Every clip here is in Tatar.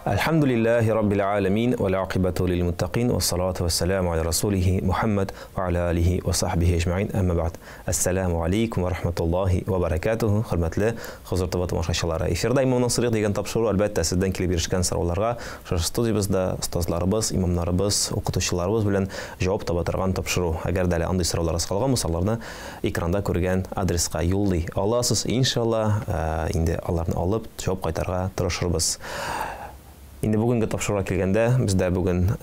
Әлхәмдүлилләһи раббил галәмин вәл акыйбату лил муттакин вассалату вассаламу аля расулихи Мухаммад ва аля алихи ва сахбихи әҗмәгыйн. Әмма бәгъд. Әссәламу алейкум ва рахматуллаһи ва баракатуху. Хөрмәтле Хозур ТВ тамашачылары. Эфирда Имамнан сорыйк дигән тапшыру, әлбәттә, сездән килеп ирешкән сорауларга шушы студиябездә остазларыбыз, имамнарыбыз, укытучыларыбыз белән җавап таба торган тапшыру. Әгәр дә әле андый сорауларыгыз калган булса, аларны экранда күргән адреска юллый аласыз. Иншалла, инде аларны алып, җавап кайтарырга тырышырбыз. Инде бүгенге тапшыруга килгәндә, бездә бүген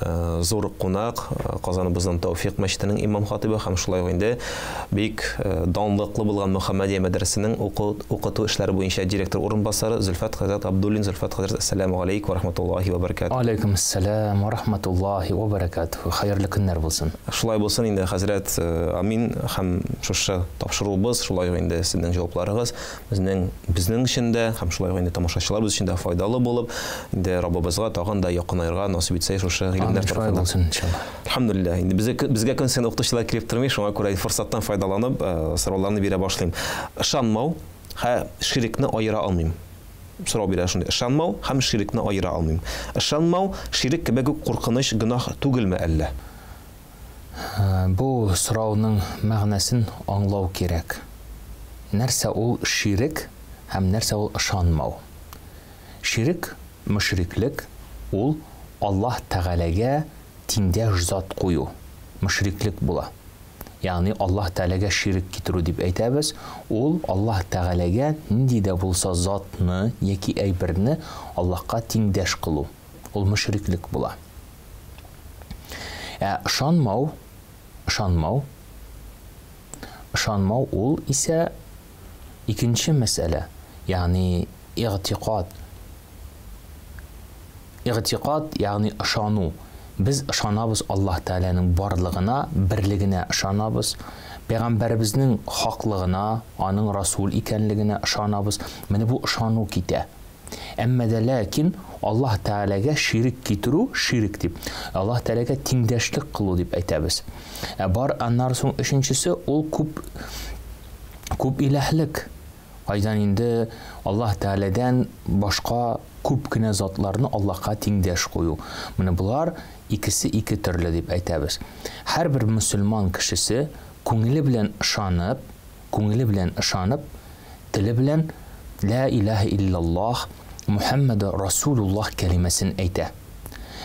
зур кунак, Казаныбызның Тәүфик мәчетенең имам хатибы һәм шулай ук инде бик данлыклы булган Мөхәммәдия мәдрәсәсенең уку, укыту эшләре буенча директор урынбасары Зөлфәт хәзрәт Абдуллин. Зөлфәт хәзрәт, әссәламү галәйкүм ва рахматуллаһи ва баракатуһ. Алейкум ассалам ва рахматуллаһи ва баракатуһ. Хәерле көннәр булсын. Шулай булсын инде, хәзрәт, амин. Һәм шушы тапшыруыбыз, шулай ук инде сезнең җавапларыгыз Безнең безнең өчен дә һәм шулай ук инде тамашачыларыбыз өчен дә файдалы булып, инде Раббыбызга тагын да якынаерга насыйп итсә шушы гыйлемнәр тарафыннан. Булсын, иншалла. Әлхәмдүлилләһ. Инде безгә безгә көн саен укытучылар килеп тормый, шуңа күрә форсаттан файдаланып, сорауларны бирә башлыйм. Ышанмау һә ширекне аера алмыйм. Сорау бирә шундый. Ышанмау һәм ширекне аера алмыйм. Ышанмау ширек кебек үк куркыныч гөнаһ түгелме әллә? Бу сорауның мәгънәсен аңлау кирәк. Нәрсә ул ширек һәм нәрсә ул ышанмау? Ширек, мөшриклек, ул Аллаһ Тәгаләгә тиңдәш зат кую, мөшриклек була. Ягъни Аллаһ Тәгаләгә ширек китерү дип әйтәбез, ул Аллаһ Тәгаләгә нинди дә булса затны яки әйберне Аллаһка тиңдәш кылу, ул мөшриклек була. Ә ышанмау, ышанмау, ышанмау ул исә икенче мәсьәлә, ягъни игътикад. Игътикад, ягъни ышану. Без ышанабыз Аллаһ Тәгаләнең барлыгына, берлегенә ышанабыз. Пәйгамбәребезнең хаклыгына, аның расул икәнлегенә ышанабыз. Менә бу ышану китә. Әмма дә ләкин Аллаһ Тәгаләгә ширек китерү, ширек дип, Аллаһ Тәгаләгә тиңдәшлек кылу дип әйтәбез. Ә бар аннары соң өченчесе ул күп күп иләһлек. Кайдан инде Аллаһ Тәгаләдән башка күп кенә затларны Аллаһка тиңдәш кую. Менә болар икесе ике төрле дип әйтәбез. Һәрбер мөселман кешесе күңеле белән ышанып, күңеле белән ышанып, теле белән Лә иләһә илляллаһ, Мухәммәде Расулуллаһ кәлимәсен әйтә.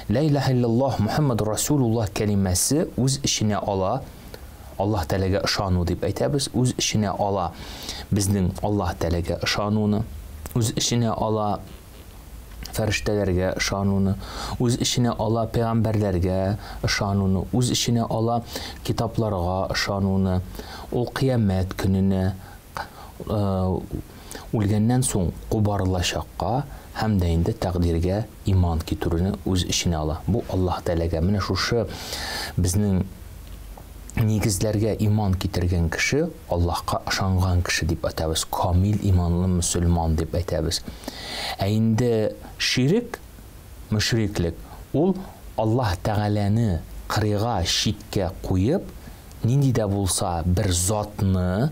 Лә иләһә илляллаһ, Мухәммәде Расулуллаһ кәлимәсе үз эченә ала, Аллаһ Тәгаләгә ышану дип әйтәбез, үз эченә ала безнең Аллаһ Тәгаләгә ышануны, үз эченә ала фәрештәләргә ышануны, үз эченә ала пәйгамбәрләргә ышануны, үз эченә ала китапларга ышануны, ул кыямәт көненә, үлгәннән соң кубарылачакка һәм дә инде тәкъдиргә иман китерүне үз эченә ала. Бу Аллаһ Тәгаләгә менә шушы безнең нигезләргә иман китергән кеше, Аллаһка ышанган кеше дип әйтәбез, камил иманлы мөселман дип әйтәбез. Ә инде ширек, мөшриклек, ул Аллаһ Тәгаләне кырыйга, читкә куеп, нинди дә булса бер затны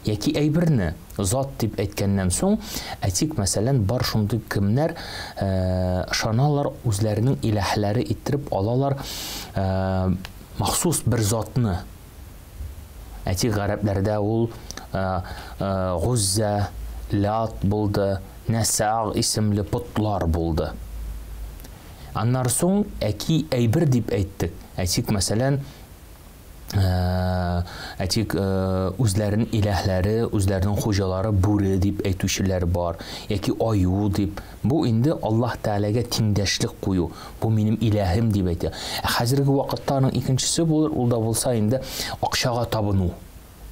яки әйберне, зат дип әйткәннән соң, әйтик, мәсәлән, бар шундый кемнәр ышаналар, үзләренең иләһләре иттереп алалар махсус бер затны. Әйтик, гарәпләрдә ул Гуззә, Лят булды, Нәсаг исемле потлар булды. Аннары соң әки әйбер дип әйттек. Әйтик, мәсәлән, әйтик, үзләренең иләһләре, үзләренең хуҗалары бүре дип әйтүчеләр бар, яки аю дип. Бу инде Аллаһ Тәгаләгә тиңдәшлек кую. Бу минем иләһем дип әйтә. Ә хәзерге вакытта аның икенчесе булыр, ул да булса инде акчага табыну.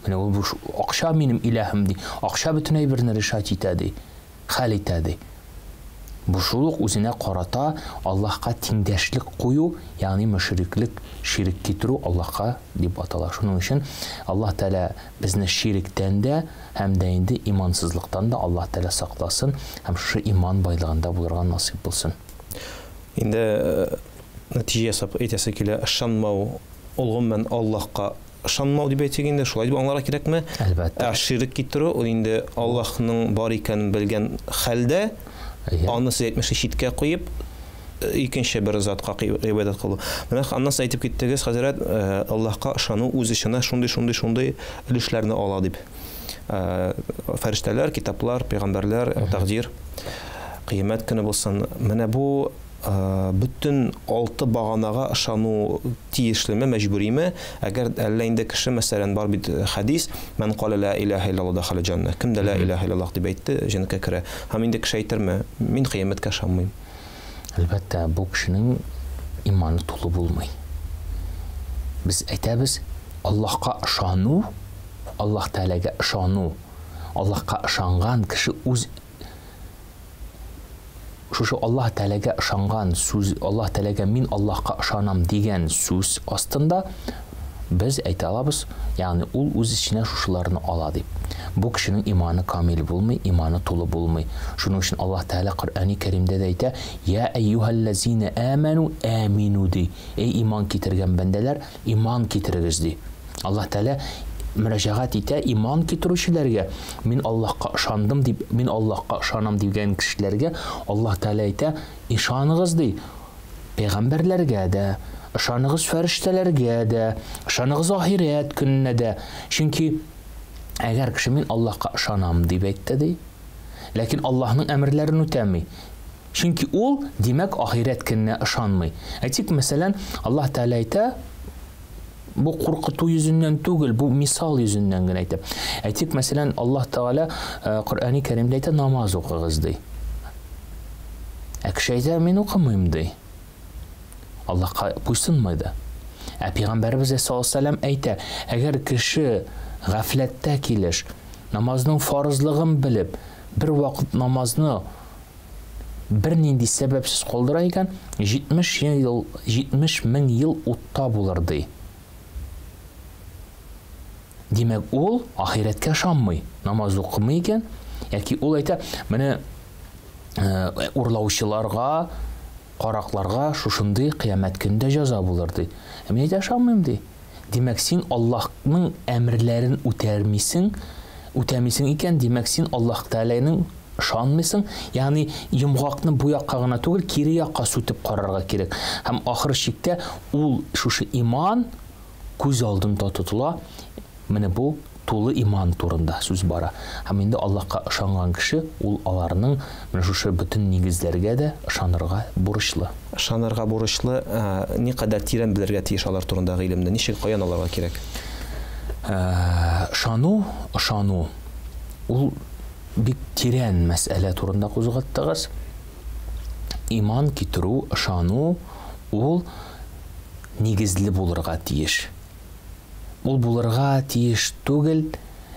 Менә ул бу акча минем иләһем ди. Акча бөтен әйберне решать итә ди. Хәл итә ди. Бу шул ук үзенә карата Аллаһка тиңдәшлек кую, ягъни мөшриклек, ширек китерү Аллаһка дип атала. Шуның өчен Аллаһ Тәгалә безне ширектән дә һәм дә инде имансызлыктан да Аллаһ Тәгалә сакласын һәм шушы иман байлыгында булырга насыйп булсын. Инде нәтиҗә ясап әйтәсе килә, ышанмау ул гомумән Аллаһка ышанмау дип әйтик инде, шулай дип аңларга кирәкме? Әлбәттә. Ә ширек китерү ул инде Аллаһның бар икәнен белгән хәлдә, аны сез әйтмешли читкә куеп, икенче бер затка гыйбадәт кылу. Менә аннан соң әйтеп киттегез, хәзрәт, Аллаһка ышану үз эченә шундый, шундый, шундый өлешләрне ала дип. Фәрештәләр, китаплар, пәйгамбәрләр, тәкъдир, кыямәт көне булсын. Менә бу бөтен алты баганага ышану тиешлеме, мәҗбүриме? Әгәр әллә инде кеше, мәсәлән, бар бит хәдис, мән калә ла илаһа иллаллаһ дахаля җанна. Кем дә ла илаһа иллаллаһ дип әйтте, җәннәткә керә. Һәм инде кеше әйтерме, мин кыямәткә ышанмыйм. Әлбәттә, бу кешенең иманы тулы булмый. Без әйтәбез, Аллаһка ышану, Аллаһ Тәгаләгә ышану, Аллаһка ышанган кеше үз шушы Аллаһ Тәгаләгә ышанган сүз, Аллаһ Тәгаләгә мин Аллаһка ышанам дигән сүз астында без әйтә алабыз, ягъни ул үз эченә шушыларны ала дип. Бу кешенең иманы камил булмый, иманы тулы булмый. Шуның өчен Аллаһ Тәгалә Коръәни Кәримдә дә әйтә, Я әйюһәлләзинә әмәнү әмину ди. Эй иман китергән бәндәләр, иман китерегез ди. Аллаһ Тәгалә мөрәҗәгать итә иман китерүчеләргә, мин Аллаһка ышандым дип, мин Аллаһка ышанам дигән кешеләргә Аллаһ Тәгалә әйтә, ышаныгыз ди. Пәйгамбәрләргә дә, ышаныгыз фәрештәләргә дә, ышаныгыз ахирәт көненә дә. Чөнки әгәр кеше мин Аллаһка ышанам дип әйтте ди, ләкин Аллаһның әмерләрен үтәми. Чөнки ул, димәк, ахирәт көненә ышанмый. Әйтик, мәсәлән, Аллаһ Тәгалә әйтә, бу куркыту йөзеннән түгел, бу мисал йөзеннән генә әйтә. Әйтик, мәсәлән, Аллаһ Тәгалә Коръәни Кәримдә әйтә, намаз укыгыз ди. Ә кеше әйтә, мин укымыйм ди. Аллаһка буйсынмый да. Ә Пәйгамбәребез саллаллаһу әйтә, әгәр кеше гафләттә килеш, намазның фарызлыгын белеп, бер вакыт намазны бернинди сәбәпсез калдыра икән, 70 ел, 70 мең ел утта булыр ди. Димәк, ул ахирәткә ышанмый, намаз укымый икән, яки ул әйтә, менә урлаучыларга, каракларга шушындый кыямәт көндә җәза булыр ди. Ә мин әйтә, ышанмыйм ди. Димәк, син Аллаһның әмерләрен үтәрмисең, үтәмисең икән, димәк, син Аллаһ Тәгаләнең ышанмыйсың. Ягъни йомгакны бу якка гына түгел, кире якка сүтеп карарга кирәк. Һәм ахыр чиктә ул шушы иман күз алдында тотыла. Менә бу тулы иман турында сүз бара. Һәм инде Аллаһка ышанган кеше ул аларның менә шушы бөтен нигезләргә дә ышанырга бурычлы. Ышанырга бурычлы, никадәр тирән белергә тиеш алар турындагы гыйлемне, ничек, каян алырга кирәк? Ышану, ышану ул бик тирән мәсьәлә турында кузгаттыгыз. Иман китерү, ышану ул нигезле булырга тиеш. Ул булырга тиеш түгел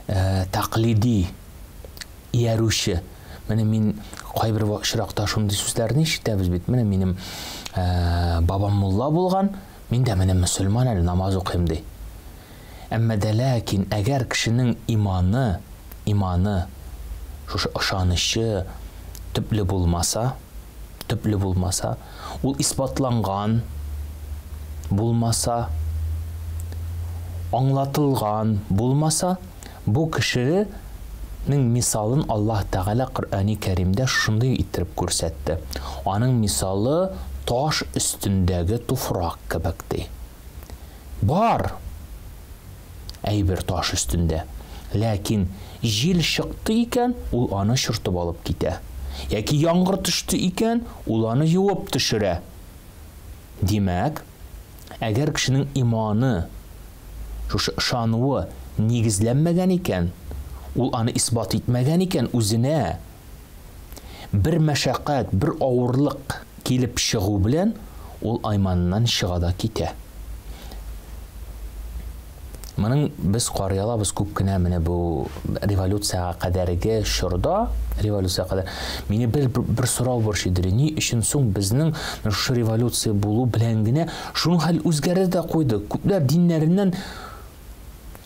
тәкълиди, иярүче. Менә мин кайбер очракта шундый сүзләрне ишетәбез бит. Менә минем бабам мулла булган, мин дә менә мөселман әле, намаз укыйм ди. Әмма дә ләкин әгәр кешенең иманы, иманы, шушы ышанычы төпле булмаса, төпле булмаса, ул исбатланган булмаса, аңлатылган булмаса, бу кешенең мисалын Аллаһ Тәгалә Коръәни Кәримдә шундый иттереп күрсәтте. Аның мисалы таш өстендәге туфрак кебек ди. Бар әйбер таш өстендә, ләкин җил чыкты икән, ул аны чыртып алып китә. Яки яңгыр төште икән, ул аны юып төшерә. Димәк, әгәр кешенең иманы, шушы ышануы нигезләнмәгән икән, ул аны исбат итмәгән икән үзенә, бер мәшәкать, бер авырлык килеп чыгу белән ул иманыннан чыга да китә. Моның без карый алабыз күп кенә менә бу революцияга кадәрге чорда, революция кадәр мине бер сорау борчыйдыр. Ни өчен соң безнең шушы революция булу белән генә шуның хәл үзгәрде дә куйды? Күпләр диннәреннән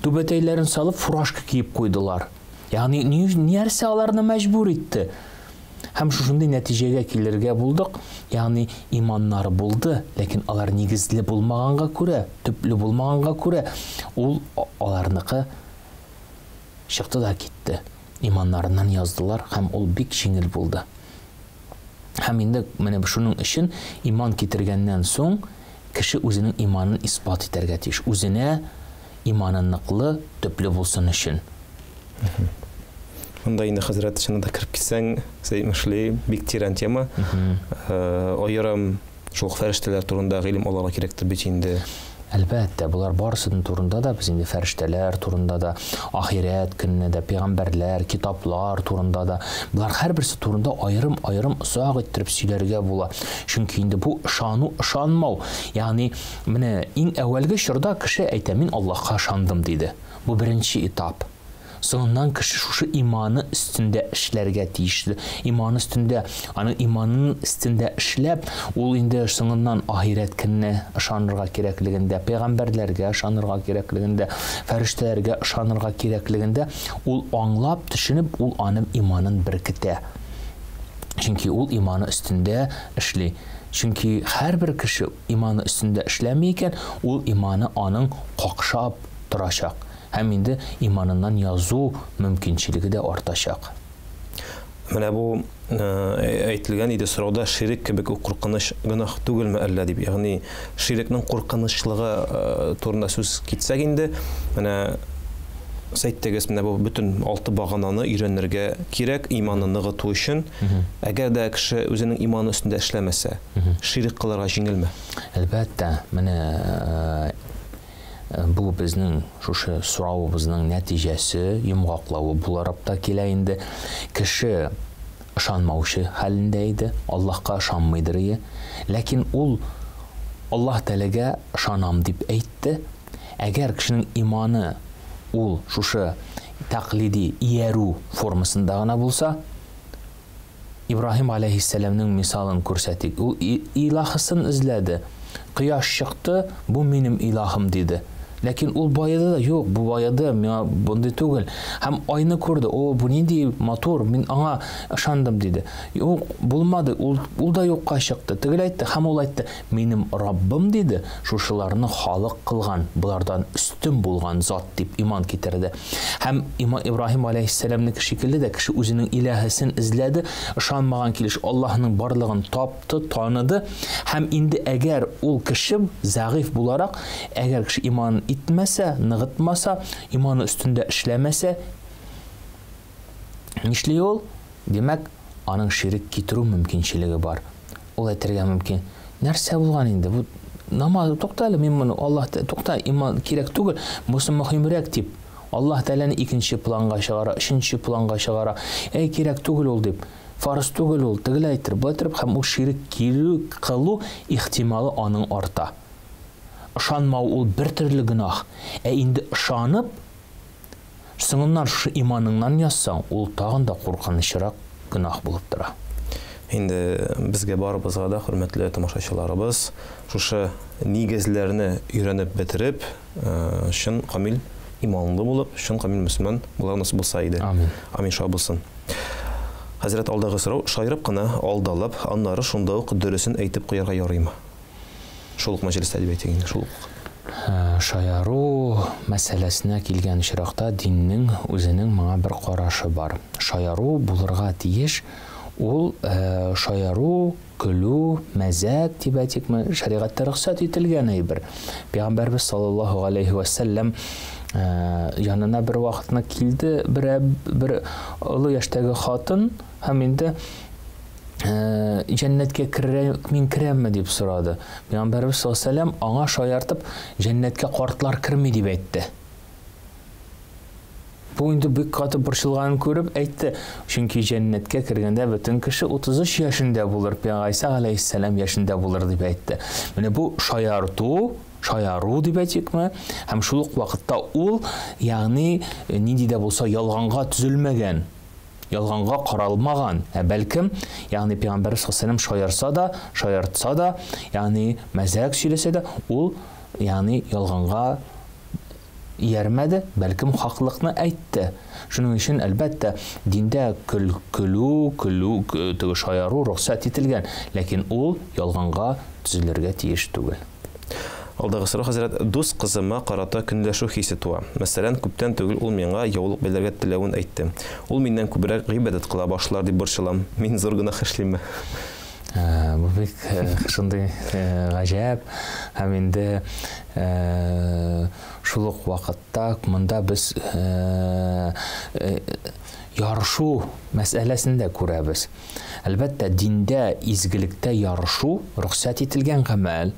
түбәтәйләрен салып фуражка киеп куйдылар. Ягъни нәрсә аларны мәҗбүр итте? Һәм шушындый нәтиҗәгә килергә булдык, ягъни иманнары булды, ләкин алар нигезле булмаганга күрә, төпле булмаганга күрә, ул аларныкы чыкты да китте. Иманнарыннан яздылар һәм ул бик җиңел булды. Һәм инде менә шуның өчен иман китергәннән соң кеше үзенең иманын исбат итәргә тиеш. Үзенә иманы ныклы, төпле булсын өчен. Монда инде, хәзрәт, чыннан да кереп китсәң, сез әйтмешли, бик тирән тема. Аерым шул ук фәрештәләр турында гыйлем алырга кирәктер бит инде. Әлбәттә, болар барысының турында да без инде фәрештәләр турында да, ахирәт көненә дә, пәйгамбәрләр, китаплар турында да, болар һәрберсе турында аерым-аерым озак иттереп сөйләргә була. Чөнки инде бу ышану, ышанмау, ягъни менә иң әүвәлге чорда кеше әйтә, мин Аллаһка ышандым, диде. Бу беренче этап. Соңыннан кеше шушы иманы өстендә эшләргә тиешле. Иманы өстендә, аның иманын өстендә эшләп, ул инде соңыннан ахирәт көненә ышанырга кирәклегендә, пәйгамбәрләргә ышанырга кирәклегендә, фәрештәләргә ышанырга кирәклегендә, ул аңлап, төшенеп, ул аның иманын беркетә. Чөнки ул иманы өстендә эшли. Чөнки һәрбер кеше иманы өстендә эшләми икән, ул иманы аның какшап торачак. Һәм инде иманыннан язу мөмкинчелеге дә артачак. Менә бу әйтелгән иде сорауда, ширек кебек үк куркыныч гөнаһ түгелме әллә дип. Ягъни ширекнең куркынычлыгы турында сүз китсәк инде, менә сез әйттегез, менә бу бөтен алты багананы өйрәнергә кирәк, иманны ныгыту өчен. Әгәр дә кеше үзенең иманы өстендә эшләмәсә, ширек кылырга җиңелме? Әлбәттә, менә Бу безнең шушы соравыбызның нәтиҗәсе, йомгаклавы буларак та килә инде. Кеше ышанмаучы хәлендә иде, Аллаһка ышанмыйдыр ие. Ләкин ул Аллаһ Тәгаләгә ышанам дип әйтте. Әгәр кешенең иманы ул шушы тәкълиди иярү формасында гына булса, Ибраһим галәйһиссәламнең мисалын күрсәтик. Ул илаһысын эзләде. Кояш чыкты, бу минем илаһым, диде. Ләкин ул баеды да, юк, бу баеды, миңа мондый түгел. Һәм айны күрде, о, бу нинди матур, мин аңа ышандым, диде. Юк, булмады, ул, ул да юкка чыкты. Тегеләй әйтте, һәм ул әйтте, минем Раббым, диде, шушыларны халык кылган, болардан өстен булган зат, дип иман китерде. Һәм Ибраһим галәйһиссәламнеке шикелле дә кеше үзенең илаһысын эзләде, ышанмаган килеш Аллаһның барлыгын тапты, таныды. Һәм инде әгәр ул кеше зәгыйфь буларак, әгәр кеше иман итмәсә, ныгытмаса, иманы өстендә эшләмәсә, нишли ул? Димәк, аның ширек китерү мөмкинчелеге бар. Ул әйтергә мөмкин, нәрсә булган инде, бу намаз, тукта әле, мин моны, Аллаһ, тукта, иман кирәк түгел, бусы мөһимрәк дип, Аллаһ Тәгаләне икенче планга чыгара, өченче планга чыгара, әй, кирәк түгел ул дип, фарыз түгел ул, тегеләй әйтер, болай әйтер, һәм ул ширек килү, кылу ихтималы аның арта. Ышанмау ул бер төрле гөнаһ, ә инде ышанып, Соңыннан шушы иманыңнан язсаң, ул тагын да куркынычрак гөнаһ булып тора. Инде безгә барыбызга да, хөрмәтле тамашачыларыбыз, шушы нигезләрне өйрәнеп бетереп, чын камил иманлы булып, чын камил мөселман булырга насыйп булса иде. Амин. Амин, шулай булсын. Хәзрәт, алдагы сорау, шаярып кына алдалап, аннары шунда ук дөресен әйтеп куярга ярыймы? Шул ук мәҗлестә дип әйтик инде, шул ук. Шаяру мәсьәләсенә килгән очракта диннең үзенең моңа бер карашы бар. Шаяру булырга тиеш, ул шаяру, көлү, мәзәк дип әйтикме, шәригатьтә рөхсәт ителгән әйбер. Пәйгамбәрбез саллаллаһу галәйһи вә сәлләм янына бер вакытны килде бер, бер олы яшьтәге хатын һәм инде Җәннәткә керә, мин керәмме дип сорады. Пәйгамбәребез саллаллаһу алейһи аңа шаяртып, җәннәткә картлар керми дип әйтте. Бу инде бик каты борчылганын күреп әйтте. Чөнки җәннәткә кергәндә бөтен кеше 33 яшендә булыр, Пәйгамбәр галәйһиссәлам яшендә булыр дип әйтте. Менә бу шаярту, шаяру дип әйтикме? Һәм шул ук вакытта ул, ягъни нинди дә булса ялганга төзелмәгән ялганга каралмаган, ә бәлкем, ягъни пәйгамбәрбез саллаллаһу шаярса да, шаяртса да, ягъни мәзәк сөйләсә дә, ул ягъни ялганга иярмәде, бәлкем хаклыкны әйтте. Шуның өчен, әлбәттә, диндә көл, көлү, көлү, теге шаяру рөхсәт ителгән, ләкин ул ялганга төзелергә тиеш түгел. Алдагы сорау, хәзрәт, дус кызыма карата көнләшү хисе туа. Мәсәлән, күптән түгел ул миңа яулык бәйләргә теләвен әйтте. Ул миннән күбрәк гыйбадәт кыла башлар дип борчылам. Мин зур гөнаһ эшлимме? Бу бик шундый гаҗәп һәм инде шул ук вакытта монда без ярышу мәсьәләсен дә күрәбез. Әлбәттә, диндә, изгелектә ярышу рөхсәт ителгән гамәл.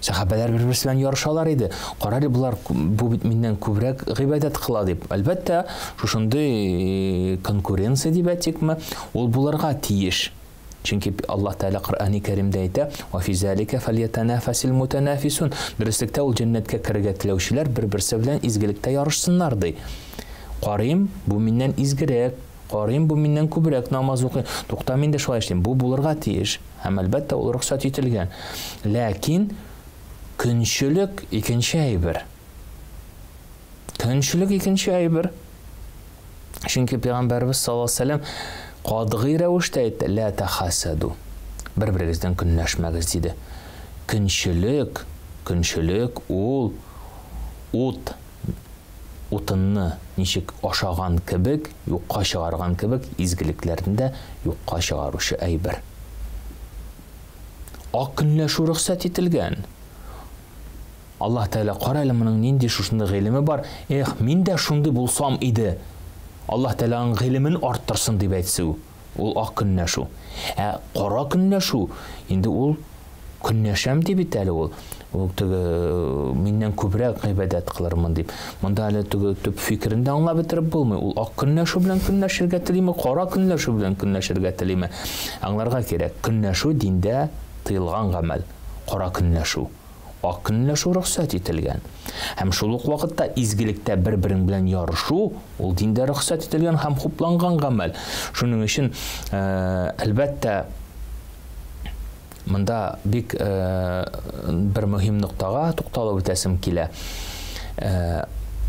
Сәхабәләр бер-берсе белән ярышалар иде. Кара әле, болар бу бит миннән күбрәк гыйбадәт кыла дип. Әлбәттә, шушындый конкуренция дип әйтикме, ул булырга тиеш. Чөнки Аллаһ Тәгалә Коръәни Кәримдә әйтә: "Ва фи залика фальятанафасил мутанафисун". Дөреслектә ул җәннәткә керергә теләүчеләр бер-берсе белән изгелектә ярышсыннар ди. Карыйм, бу миннән изгерәк, карыйм, бу миннән күбрәк намаз укый. Тукта, мин дә шулай эшлим. Бу булырга тиеш. Һәм, әлбәттә, ул рөхсәт ителгән. Ләкин көнчелек икенче әйбер. Көнчелек икенче әйбер. Чөнки Пәйгамбәребез саллаллаһу алейһи вәсәлләм катгый рәвештә әйтте: "Ла тахасаду". Бер-берегездән көнләшмәгез, диде. Көнчелек, көнчелек ул ут утынны ничек ашаган кебек, юкка чыгарган кебек, изгелекләрне дә юкка чыгаручы әйбер. Ак көнләшү рөхсәт ителгән. Аллаһ Тәгалә, кара әле моның нинди шушындый гыйлеме бар, эх, мин дә шундый булсам иде. Аллаһ Тәгалә аның гыйлемен арттырсын дип әйтсү. Ул ак көнләшү. Ә кара көнләшү, инде ул көнләшәм ди бит әле ул. Ул теге миннән күбрәк гыйбадәт кылырмын дип. Монда әле теге төп фикерен дә аңлап бетереп булмый. Ул ак көнләшү белән көнләшергә телиме, кара көнләшү белән көнләшергә телиме? Аңларга кирәк, көнләшү диндә тыелган гамәл. Кара көнләшү. Ак көнләшү рөхсәт ителгән. Һәм шул ук вакытта изгелектә бер-берең белән ярышу, ул диндә рөхсәт ителгән һәм хупланган гамәл. Шуның өчен, әлбәттә, монда бик бер мөһим ноктага тукталып үтәсем килә.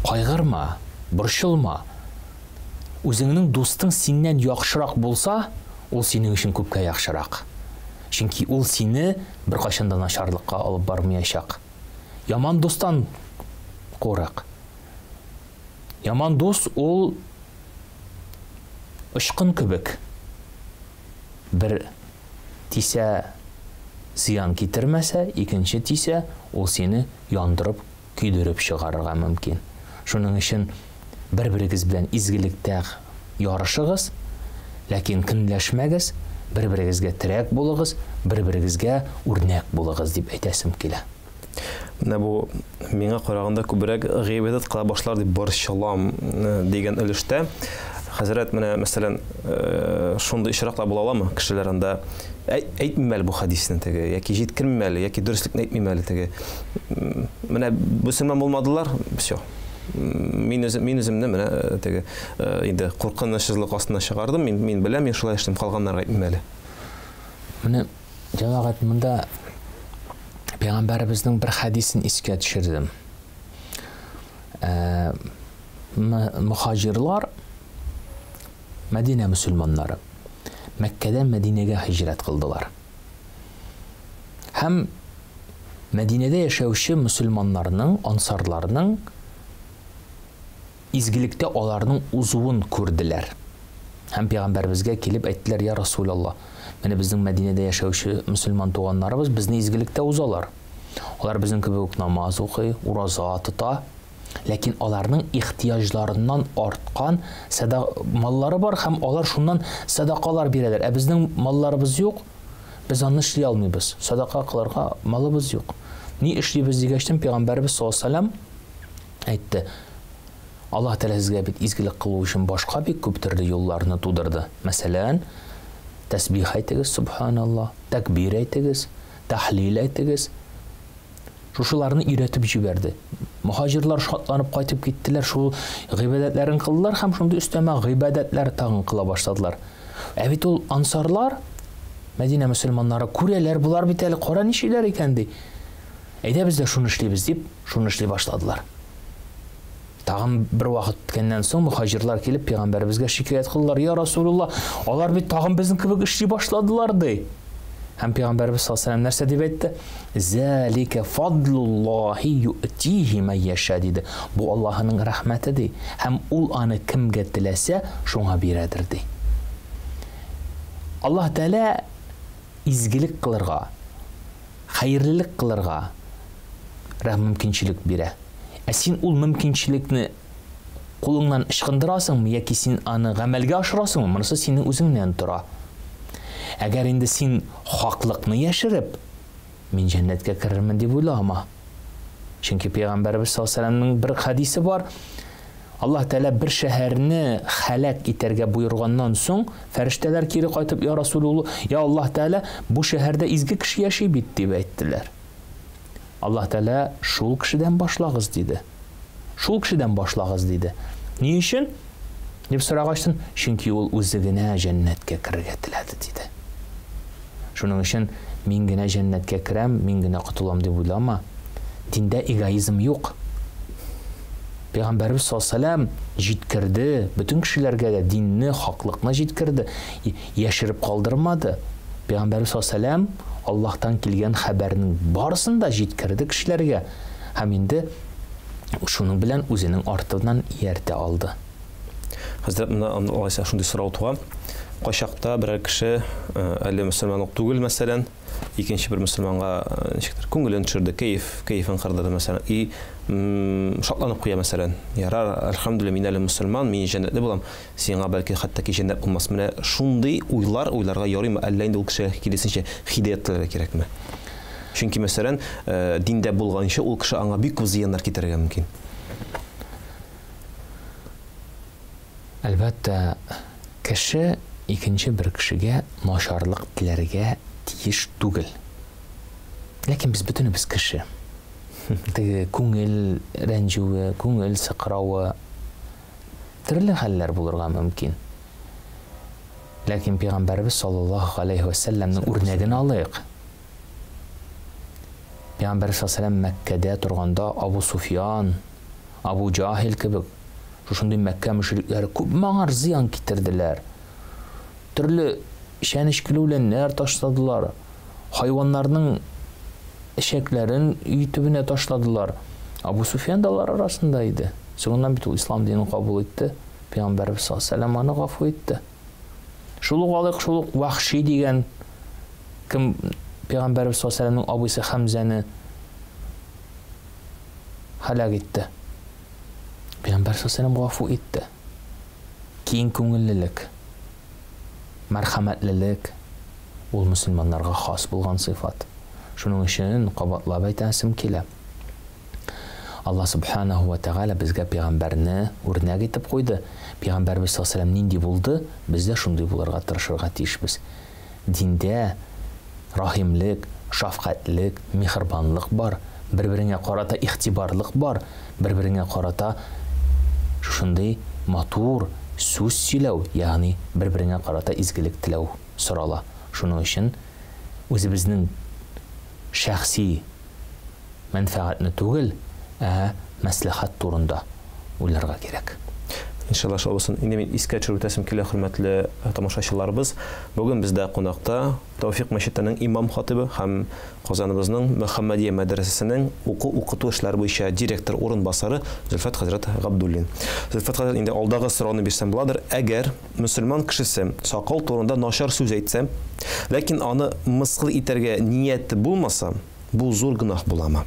Кайгырма, борчылма. Үзеңнең дустың синнән яхшырак булса, ул синең өчен күпкә яхшырак. Чөнки ул сине беркайчан да начарлыкка алып бармыячак. Яман дустан курык. Яман дус ул очкын кебек. Бер тисә зыян китермәсә, икенче тисә, ул сине яндырып, көйдереп чыгарырга мөмкин. Шуның өчен бер-берегез белән изгелектә ярышыгыз, ләкин көнләшмәгез, бер-берегезгә терәк булыгыз, бер-берегезгә үрнәк булыгыз дип әйтәсем килә. Менә бу миңа караганда күбрәк гыйбадәт кыла башлар дип борчылам дигән өлештә хәзрәт менә мәсәлән шундый очраклар була аламы? Кешеләр анда әйтмим әле бу хәдисне теге, яки җиткермим әле, яки дөреслекне әйтмим әле теге. Менә мөселман булмадылар, все. Мин үзем, мин үземне менә теге инде куркынычсызлык астына чыгардым. Мин, мин беләм, мин шулай эшлим, калганнарга әйтмим әле. Менә җәмәгать монда пәйгамбәребезнең бер хәдисен искә төшердем. Мөхаҗирлар Мәдинә мөселманнары Мәккәдән Мәдинәгә һиҗрәт кылдылар. Һәм Мәдинәдә яшәүче мөселманнарның, ансарларның изгелектә аларның узуын күрделәр. Һәм пәйгамбәребезгә килеп әйттеләр, Я Расулаллаһ, менә безнең Мәдинәдә яшәүче мөселман туганнарыбыз безне изгелектә узалар. Алар безнең кебек үк намаз укый, ураза тота, ләкин аларның ихтыяҗларыннан арткан сәда маллары бар һәм алар шуннан сәдакалар бирәләр. Ә безнең малларыбыз юк, без аны эшли алмыйбыз. Сәдака кылырга малыбыз юк. Ни эшлибез дигәчтен пәйгамбәребез саллаллаһу алейһи әйтте. Аллаһ Тәгалә сезгә бит изгелек кылу өчен башка бик күп төрле юлларны тудырды. Мәсәлән, тәсбих әйтегез, субханаллаһ, тәкбир әйтегез, тәхлил әйтегез. Шушыларны өйрәтеп җибәрде. Мөхаҗирлар шатланып кайтып киттеләр, шул гыйбадәтләрен кылдылар һәм шундый өстәмә гыйбадәтләр тагын кыла башладылар. Ә бит ул ансарлар, Мәдинә мөселманнары күрәләр, болар бит әле кара ничиләр икән ди. Әйдә без дә шуны эшлибез дип, шуны эшли башладылар. Тагын бер вакыт үткәннән соң мөхаҗирлар килеп пәйгамбәребезгә шикаять кылдылар. Я Расулулла, алар бит тагын безнең кебек эшли башладылар ди. Һәм пәйгамбәребез саллаллаһу алейһи нәрсә дип әйтте? Залика фадлуллаһи ю'тихи ман яша диде. Бу Аллаһының рәхмәте ди. Һәм ул аны кемгә теләсә, шуңа бирәдер ди. Аллаһ Тәгалә изгелек кылырга, хәерлелек кылырга мөмкинчелек бирә. Ә син ул мөмкинчелекне кулыңнан ычкындырасыңмы яки син аны гамәлгә ашырасыңмы, монысы синең үзеңнән тора. Әгәр инде син хаклыкны яшереп, мин җәннәткә керермен дип уйлама. Чөнки Пәйгамбәребез саллаллаһу алейһи ва сәлләмнең бер хәдисе бар. Аллаһ Тәгалә бер шәһәрне хәлак итәргә боерганнан соң, фәрештәләр кире кайтып, я Расулуллаһ, я Аллаһ Тәгалә, бу шәһәрдә изге кеше яши бит, дип әйттеләр. Аллаһ Тәгалә шул кешедән башлагыз, диде. Шул кешедән башлагыз, диде. Ни өчен? Дип сорагачтын, чөнки ул үзе генә җәннәткә керергә теләде, диде. Шуның өчен мин генә җәннәткә керәм, мин генә котылам дип уйлама. Диндә эгоизм юк. Пәйгамбәребез саллаллаһу алейһи ва сәлләм җиткерде, бөтен кешеләргә дә динне, хаклыкны җиткерде, яшереп калдырмады. Пәйгамбәребез саллаллаһу алейһи ва сәлләм Аллаһтан килгән хәбәрнең барысын да җиткерде кешеләргә һәм инде шуның белән үзенең артыннан ияртә алды. Хәзрәт, менә алайса шундый сорау туа. Кайчакта берәр кеше әле мөселман ук түгел, мәсәлән, икенче бер мөселманга ничектер күңелен төшерде, кәеф, кәефен кырдырды, мәсәлән, и шатланып куя, мәсәлән. Ярар, әлхәмдүлилләһ, мин әле мөселман, мин җәннәтле булам, сиңа бәлки хәтта ки җәннәт булмас. Менә шундый уйлар уйларга ярыймы, әллә инде ул кешегә киресенчә хидәят теләргә кирәкме? Чөнки, мәсәлән, диндә булганчы ул кеше аңа бик күп зыяннар китерергә мөмкин. Әлбәттә, кеше икенче бер кешегә начарлык теләргә тиеш түгел. Ләкин без бөтенебез кеше. Теге күңел рәнҗүе, күңел сыкравы, төрле хәлләр булырга мөмкин. Ләкин Пәйгамбәребез саллаллаһу алейһи ва сәлләмнең үрнәген алыйк. Пәйгамбәребез саллаллаһу алейһи ва сәлләм Мәккәдә торганда Абу Суфьян, Абу Җаһил кебек шушындый Мәккә мөшрикләре күпме аңар зыян китерделәр. Төрле чәнечкеле үләннәр ташладылар, хайваннарның эчәкләрен өй төбенә ташладылар. Абу Суфьян да алар арасында иде. Соңыннан бит ул ислам динен кабул итте. Пәйгамбәребез саллаллаһу алейһи ва сәлләм аны гафу итте. Шул ук алыйк, шул ук Вахши дигән кем Пәйгамбәребез саллаллаһу алейһи ва сәлләмнең абыйсы Хәмзәне һәлак итте. Пәйгамбәр саллаллаһу алейһи ва сәлләм гафу итте. Киң күңеллелек, мәрхәмәтлелек ул мөселманнарга хас булган сыйфат. Шуның өчен кабатлап әйтәсем килә. Аллаһ субханаһу ва тәгалә безгә пәйгамбәрне үрнәк итеп куйды. Пәйгамбәребез саллаллаһу алейһи ва сәлләм нинди булды, без дә шундый булырга тырышырга тиешбез. Диндә рахимлек, шәфкатьлек, миһербанлык бар, бер-береңә карата игътибарлык бар, бер-береңә карата шушындый матур сүз сөйләү, ягъни бер-береңә карата изгелек теләү сорала. Шуның өчен үзебезнең шәхси мәнфәгатьне түгел, ә мәслихәт турында уйларга кирәк. Иншалла, шулай булсын. Инде мин искә төшереп үтәсем килә, хөрмәтле тамашачыларыбыз. Бүген бездә кунакта Тәүфик мәчетенең имам хатибы һәм Казаныбызның Мөхәммәдия мәдрәсәсенең уку-укыту эшләре буенча директор урынбасары Зөлфәт хәзрәт Габдуллин. Зөлфәт хәзрәт, инде алдагы сорауны бирсәм буладыр. Әгәр мөселман кешесе сакал турында начар сүз әйтсә, ләкин аны мыскыл итәргә нияте булмаса, бу зур гөнаһ буламы?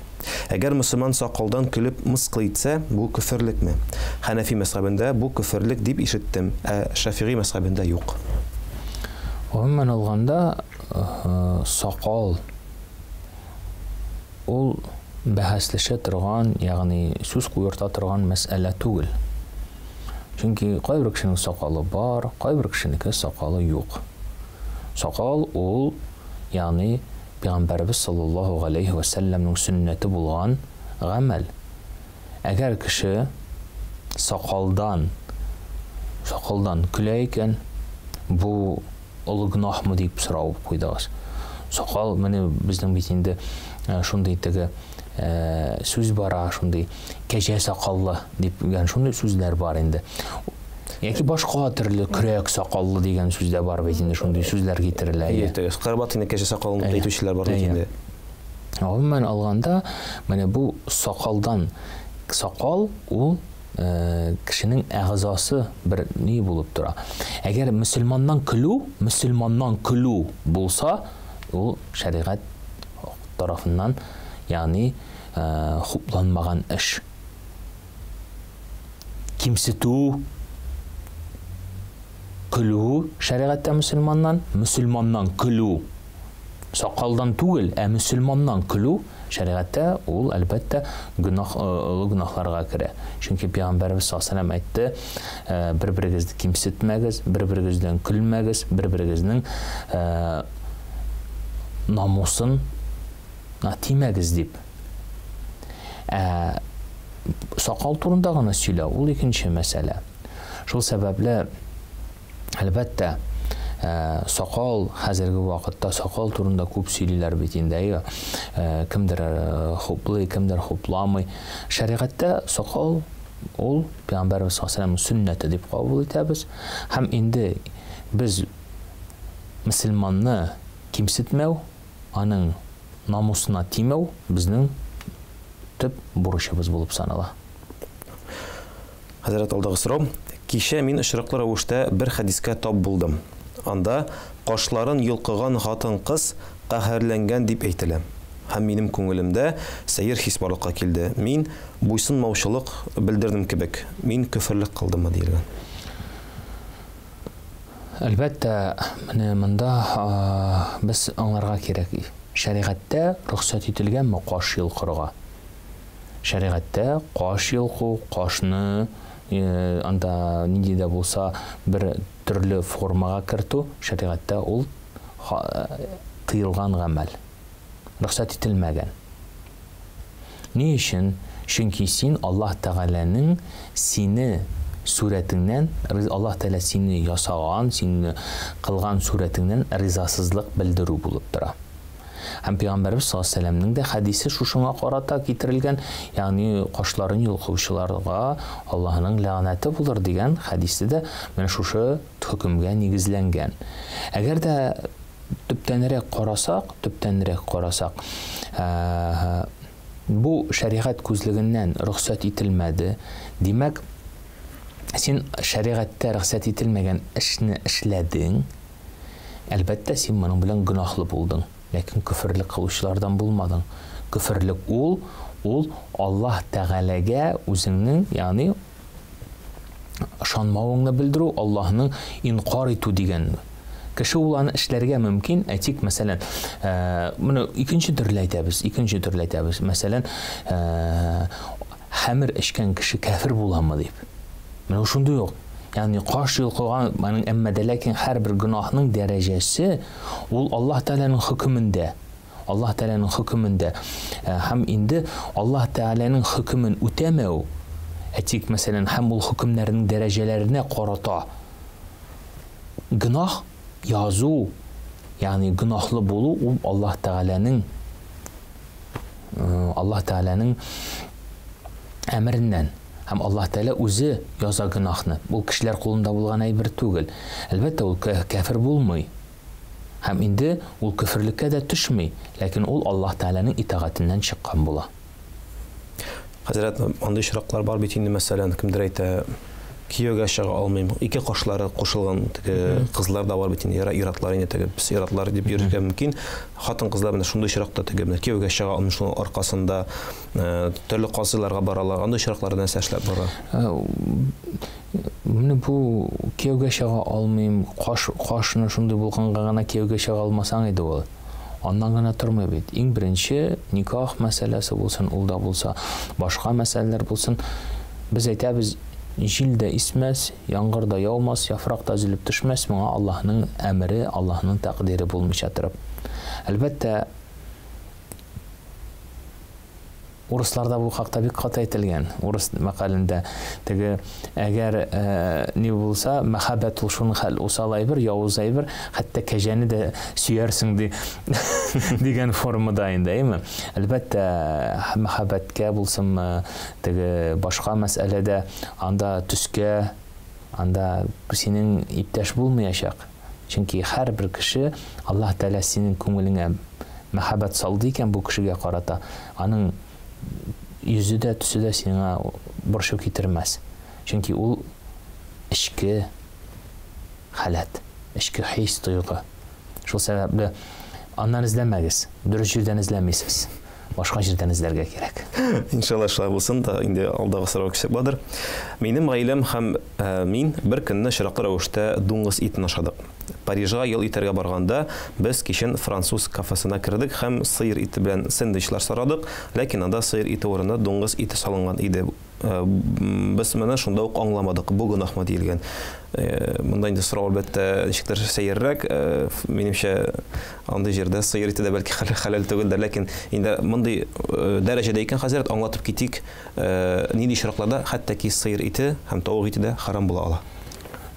Әгәр мөселман сакалдан көлеп мыскыл итсә, бу көферлекме? Хәнәфи мәзһәбендә бу көферлек дип ишеттем, ә Шәфигый мәзһәбендә юк. Гомумән алганда, сакал ул бәхәсләшә торган, ягъни сүз куерта торган мәсьәлә түгел. Чөнки кайбер кешенең сакалы бар, кайбер кешенеке сакалы юк. Сакал ул, ягъни Пәйгамбәребез саллаллаһу галәйһи вә сәлләмнең сөннәте булган гамәл. Әгәр кеше сакалдан, сакалдан көлә икән, бу олы гөнаһмы дип сорау куйдыгыз. Сакал, менә безнең бит инде шундый теге сүз бара, шундый кәҗә сакаллы дип, ягъни шундый сүзләр бар инде. Яки башка төрле көрәк сакаллы дигән сүз дә бар бит инде, шундый сүзләр китерелә. Әйе, Карабат инде кәҗә сакалын дип әйтүчеләр бар бит инде. Гомумән алганда, менә бу сакалдан, сакал ул кешенең әгъзасы бер ни булып тора. Әгәр мөселманнан көлү, мөселманнан көлү булса, Ул шәригать тарафыннан, ягъни хупланмаган эш. Кимсетү, көлү шәригатьтә мөселманнан, мөселманнан көлү сакалдан түгел, ә мөселманнан көлү шәригатьтә ул, әлбәттә, гөнаһ, олы гөнаһларга керә. Чөнки Пәйгамбәребез саллаллаһу алейһи ва сәлләм әйтте, бер-берегезне кимсетмәгез, бер-берегездән көлмәгез, бер-берегезнең намусын тимәгез дип. Ә сакал турында гына сөйләү ул икенче мәсьәлә. Шул сәбәпле, әлбәттә, сакал хәзерге вакытта сакал турында күп сөйлиләр бит инде, әйе. Кемдер хуплый, кемдер хупламый. Шәригатьтә сакал ул Пәйгамбәребез саллаллаһу алейһи ва сөннәте дип кабул итәбез. Һәм инде без мөселманны кимсетмәү, аның намусына тимәү безнең төп бурычыбыз булып санала. Хәзрәт, алдагы сорау. Кичә мин очраклы рәвештә бер хәдискә тап булдым. Анда кашларын йолкыган хатын-кыз каһәрләнгән дип әйтелә. Һәм минем күңелемдә сәер хис барлыкка килде. Мин буйсынмаучылык белдердем кебек. Мин көферлек кылдыммы диелгән. Әлбәттә, менә монда без аңларга кирәк. Шәригатьтә рөхсәт ителгәнме каш йолкырга? Шәригатьтә каш йолку, кашны анда нинди дә булса бер төрле формага кертү, шәригатьтә ул тыелган гамәл. Рөхсәт ителмәгән. Ни өчен? Чөнки син Аллаһ Тәгаләнең сине сурәтеңнән, Аллаһ Тәгалә сине ясаган, сине кылган сурәтеңнән ризасызлык белдерү булып тора. Һәм Пәйгамбәребез саллаллаһу алейһи ва сәлләмнең дә хәдисе шушыңа карата китерелгән, ягъни кашларын йолкучыларга Аллаһының ләгънәте булыр дигән хәдисе дә менә шушы хөкемгә нигезләнгән. Әгәр дә төптәнрәк карасак, төптәнрәк карасак, бу шәригать күзлегеннән рөхсәт ителмәде. Димәк, син шәригатьтә рөхсәт ителмәгән эшне эшләдең. Әлбәттә, син моның белән гөнаһлы булдың, ләкин көферлек кылучылардан булмадың. Көферлек ул, ул Аллаһ Тәгаләгә үзеңнең, ягъни ышанмавыңны белдерү, Аллаһның инкар итү дигән. Кеше ул аны эшләргә мөмкин, әйтик, мәсәлән, моны икенче төрле әйтәбез, икенче төрле әйтәбез. Мәсәлән, хәмер эчкән кеше кәфер буламы дип. Менә шундый ук. Ягъни каш йолкыган, аның әмма дә ләкин һәрбер гөнаһның дәрәҗәсе ул Аллаһ Тәгаләнең хөкемендә. Аллаһ Тәгаләнең хөкемендә. Һәм инде Аллаһ Тәгаләнең хөкемен үтәмәү, әйтик, мәсәлән, һәм ул хөкемнәрнең дәрәҗәләренә карата гөнаһ язу, ягъни гөнаһлы булу ул Аллаһ Тәгаләнең Аллаһ Тәгаләнең әмереннән. Һәм Аллаһ Тәгалә үзе яза гөнаһны. Ул кешеләр кулында булган әйбер түгел. Әлбәттә, ул кәфер булмый. Һәм инде ул көферлеккә дә төшми, ләкин ул Аллаһ Тәгаләнең итагатеннән чыккан була. Хәзрәт, андый очраклар бар бит инде, мәсәлән, кемдер әйтә, кияүгә чыга алмыйм, ике кашлары кушылган теге кызлар да бар бит инде, ир-атлар инде теге без ир-атлар дип йөрергә мөмкин. Хатын-кызлар менә шундый очракта теге менә кияүгә чыга алмый, шуның аркасында төрле казыйларга баралар. Андый очракларда нәрсә эшләп бара? Менә бу кияүгә чыга алмыйм, каш кашны шундый булганга гына кияүгә чыга алмасаң иде ул. Аннан гына тормый бит. Иң беренче никах мәсьәләсе булсын, ул да булса, башка мәсьәләләр булсын. Без әйтәбез, җил дә исмәс, яңгыр да яумас, яфрак та өзелеп төшмәс, моңа Аллаһның әмере, Аллаһның тәкъдире булмыйча торып. Әлбәттә, Урысларда бу хакта бик каты әйтелгән. Урыс мәкалендә теге әгәр ни булса, мәхәббәт ул шуның хәл усал әйбер, явыз әйбер, хәтта кәҗәне дә сөярсең ди дигән формада инде, әйме? Әлбәттә, мәхәббәткә булсынмы, теге башка мәсьәләдә анда төскә, анда синең иптәш булмаячак. Чөнки һәрбер кеше Аллаһ Тәгалә синең күңелеңә мәхәббәт салды икән бу кешегә карата, аның йөзе дә, төсе дә сиңа борчу китермәс. Чөнки ул эчке халәт, эчке хис, тойгы. Шул сәбәпле Аннан эзләмәгез, дөрес җирдән эзләмисез. Башка җирдән эзләргә кирәк. Иншалла шулай булсын да, инде алдагы сорауга күчсәк буладыр. Минем гаиләм һәм мин бер көнне очраклы рәвештә дуңгыз итен ашадык. Парижга ял итәргә барганда без кичен француз кафесына кердек һәм сыер ите белән сэндвичлар сорадык, ләкин анда сыер ите урынына дуңгыз ите салынган иде. Без моны шунда ук аңламадык, бу гөнаһмы диелгән. Монда инде сорау, әлбәттә, ничектер сәеррәк. Минемчә, андый җирдә сыер ите дә бәлки хәләл түгелдер, ләкин инде мондый дәрәҗәдә икән, хәзрәт, аңлатып китик, нинди очракларда хәтта ки сыер ите һәм тавык ите дә харам була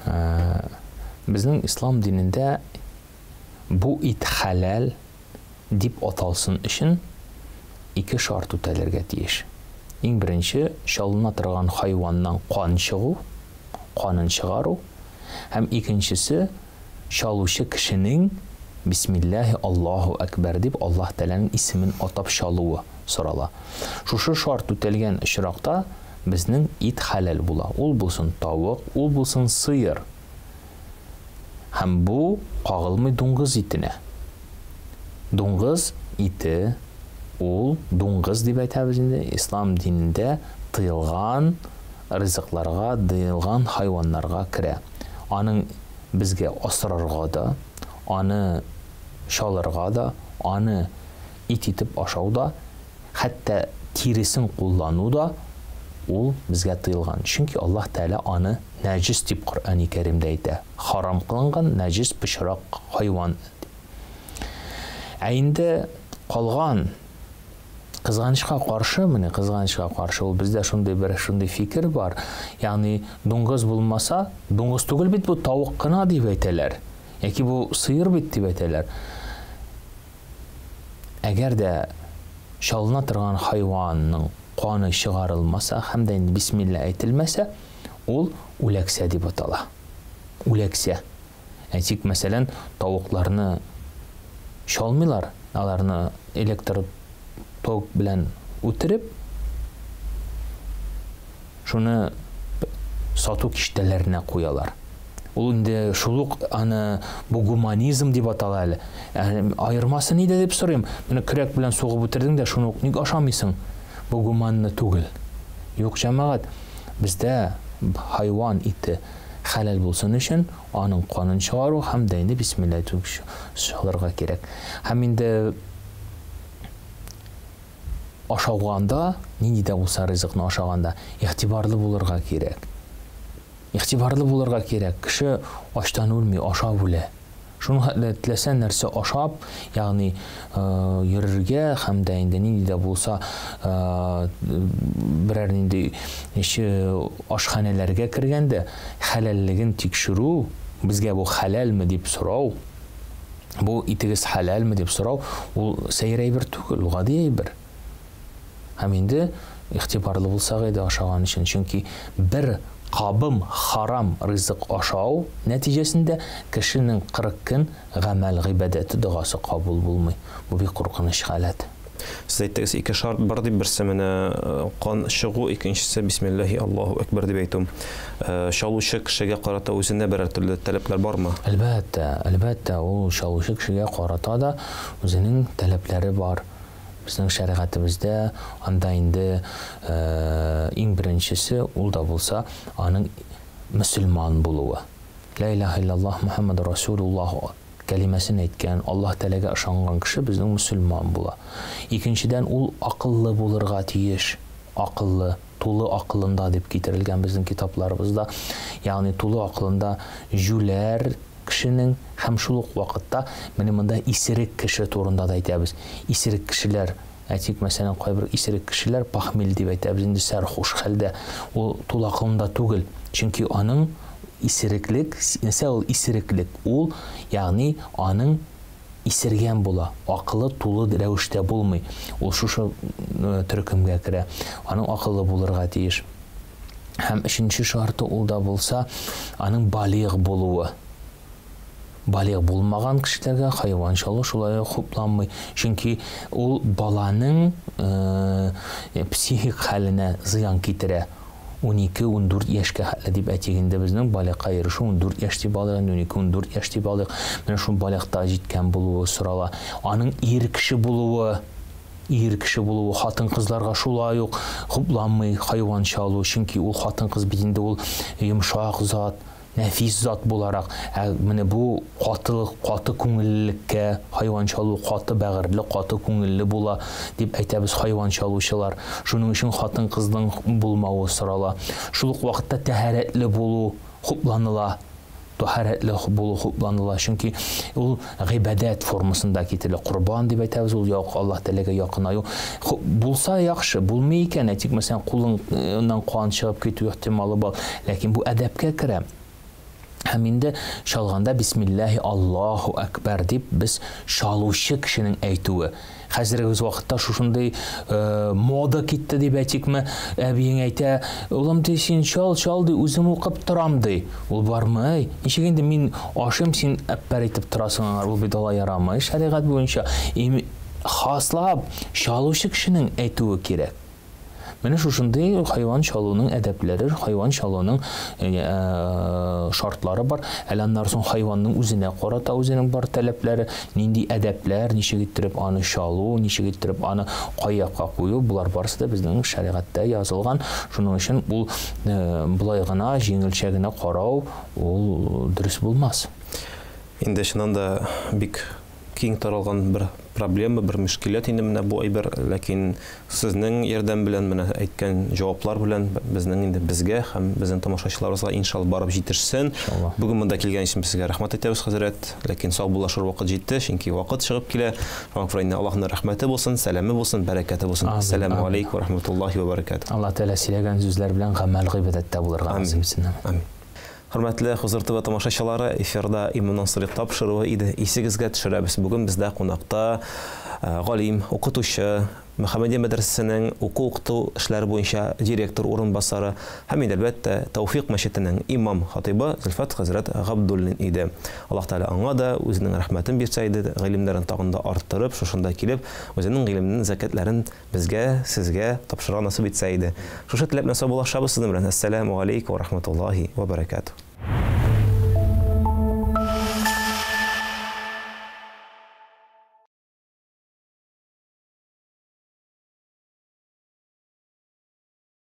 ала? Безнең ислам динендә бу ит хәләл дип аталсын өчен ике шарт үтәлергә тиеш. Иң беренче, чалына торган хайваннан кан чыгу, канын чыгару, һәм икенчесе, чалучы кешенең Бисмиллаһи Аллаһу әкбәр дип Аллаһ Тәгаләнең исемен атап чалуы сорала. Шушы шарт үтәлгән очракта безнең ит хәләл була. Ул булсын тавык, ул булсын сыер. Һәм бу кагылмый дуңгыз итенә. Дуңгыз ите ул дуңгыз дип әйтәбез инде, ислам динендә тыелган ризыкларга, тыелган хайваннарга керә. Аның безгә асрарга да, аны чалырга да, аны ит итеп ашау да, хәтта тиресен куллану да ул безгә тыелган. Чөнки Аллаһ Тәгалә аны нәҗис дип Коръәни Кәримдә әйтә. Харам кылынган нәҗис пычрак хайван. Ә инде калган кызганычка каршы, менә кызганычка каршы, ул бездә шундый бер шундый фикер бар. Ягъни дуңгыз булмаса, дуңгыз түгел бит бу, тавык кына дип әйтәләр. Яки бу сыер бит дип әйтәләр. Әгәр дә чалына торган хайванның каны чыгарылмаса һәм дә инде бисмилла әйтелмәсә, ул үләксә дип атала. Үләксә. Әйтик, мәсәлән, тавыкларны чалмыйлар, аларны электр ток белән үтереп, шуны сату киштәләренә куялар. Ул инде шул ук аны бу гуманизм дип атала әле. Аермасы нидә дип сорыйм. Менә көрәк белән сугып үтердең дә шуны ук ник ашамыйсың? Бу гуманны түгел. Юк, җәмәгать, бездә хайван ите хәләл булсын өчен аның канын чыгару һәм дә инде бисмилла әйтү чалырга кирәк. Һәм инде ашауганда, нинди дә булса ризыкны ашаганда игътибарлы булырга кирәк. Игътибарлы булырга кирәк. Кеше ачтан үлми, ашап үлә. Шуның хәтле теләсә нәрсә ашап, ягъни йөрергә һәм дә инде нинди дә булса берәр нинди ашханәләргә кергәндә хәләллеген тикшерү, безгә бу хәләлме дип сорау, бу итегез хәләлме дип сорау, ул сәер әйбер түгел, ул гади әйбер. Һәм инде игътибарлы булсак иде ашаган өчен, чөнки бер кабым харам ризык ашау нәтиҗәсендә кешенең 40 көн гамәл гыйбадәте догасы кабул булмый. Бу бик куркыныч халәт. Сез әйттегез, ике шарт бар дип, берсе менә кан чыгу, икенчесе бисмиллаһи Аллаһу әкбәр дип әйтү. Чалучы кешегә карата үзенә берәр төрле таләпләр бармы? Әлбәттә, әлбәттә, ул чалучы кешегә карата да үзенең таләпләре бар. Безнең шәригатебездә анда инде иң беренчесе ул да булса аның мөселман булуы. Ла илаһа иллаллаһ Мухаммад Расулуллаһ кәлимәсен әйткән, Аллаһ Тәгаләгә ышанган кеше безнең мөселман була. Икенчедән, ул акыллы булырга тиеш. Акыллы, тулы акылында дип китерелгән безнең китапларыбызда. Ягъни тулы акылында җүләр кешенең һәм шул ук вакытта менә монда исерек кеше турында да әйтәбез. Исерек кешеләр, әйтик, мәсәлән, кайбер исерек кешеләр пахмил дип әйтәбез, инде сәрхуш хәлдә, ул тулы акылында түгел. Чөнки аның исереклек, нәрсә ул исереклек? Ул, ягъни аның исергән була, акылы тулы рәвештә булмый. Ул шушы төркемгә керә. Аның акылы булырга тиеш. Һәм өченче шарты ул да булса, аның балигъ булуы. Балигъ булмаган кешеләргә хайван чалу шулай ук хупланмый. Чөнки ул баланың психик хәленә зыян китерә. 12-14 яшькә хәтле дип әйтик инде, безнең балигъка ирешү 14 яшь дип алыйк инде, 12-14 яшь дип алыйк. Менә шул балигъта җиткән булуы сорала. Аның ир кеше булуы, ир кеше булуы, хатын-кызларга шулай ук хупланмый хайван чалу, чөнки ул хатын-кыз бит инде ул йомшак зат, нәфис зат буларак, ә менә бу каты, каты күңеллелеккә хайван чалу, каты бәгырьле, каты күңелле була, дип әйтәбез хайван чалучылар. Шуның өчен хатын-кызның булмавы сорала. Шул ук вакытта тәһарәтле булу хупланыла. Тәһарәтле булу хупланыла, чөнки ул гыйбадәт формасында китерелә. Корбан дип әйтәбез, ул як Аллаһ Тәгаләгә якынаю. Булса яхшы, булмый икән, әйтик, мәсәлән, кулыңнан кан чыгып китү ихтималы бар. Ләкин бу әдәпкә керә. Һәм инде чалганда бисмиллаһи Аллаһу әкбәр дип без чалучы кешенең әйтүе. Хәзерге вакытта шушындый мода китте дип әйтикме, әбиең әйтә, улым ди, син чал, чал ди, үзем укып торам ди. Ул бармый. Ничек инде мин ашыйм, син әппәр итеп торасың аңар, ул бит алай ярамый шәригать буенча. Хаслап чалучы кешенең әйтүе кирәк. Менә шушындый хайван чалуның әдәпләре, хайван чалуның шартлары бар. Әле аннан соң хайванның үзенә карата үзенең бар таләпләре, нинди әдәпләр, ничек иттереп аны чалу, ничек иттереп аны кай якка кую, булар барысы да безнең шәригатьтә язылган. Шуның өчен ул болай гына җиңелчә генә карау ул дөрес булмас. Инде чыннан да бик киң таралган бер проблема, бер мөшкиләт инде менә бу әйбер, ләкин сезнең ярдәм белән, менә әйткән җаваплар белән безнең инде безгә һәм безнең тамашачыларыбызга иншалла барып җитешсен. Бүген монда килгән өчен без сезгә рәхмәт әйтәбез, хәзрәт. Ләкин сау булашыр вакыт җитте, чөнки вакыт чыгып килә. Шуңа күрә инде Аллаһның рәхмәте булсын, сәламе булсын, бәрәкәте булсын. Ассаламу алейкум ва рахматуллахи ва баракатуһ. Аллаһ Тәгалә сөйләгән сүзләр белән гамәл гыйбадәттә булырга насыйп итсен. Амин. Хөрмәтле Хозур ТВ тамашачылары, эфирда Имамнан сорыйк тапшыруы иде. Исегезгә төшерәбез. Бүген бездә кунакта галим, укытучы, Мөхәммәдия мәдрәсәсенең уку-укыту эшләре буенча директор урынбасары һәм инде, әлбәттә, Тәүфик мәчетенең имам хатыйбы Зөлфәт хәзрәт Габдуллин иде. Аллаһ Тәгалә аңа да үзенең рәхмәтен бирсә иде, гыйлемнәрен тагын да арттырып, шушында килеп, үзенең гыйлеменең зәкятләрен безгә, сезгә тапшырырга насыйп итсә иде. Шушы теләк белән саубуллашабыз сезнең белән. Әссәламү галәйкүм ва рахматуллаһи ва баракатуһ.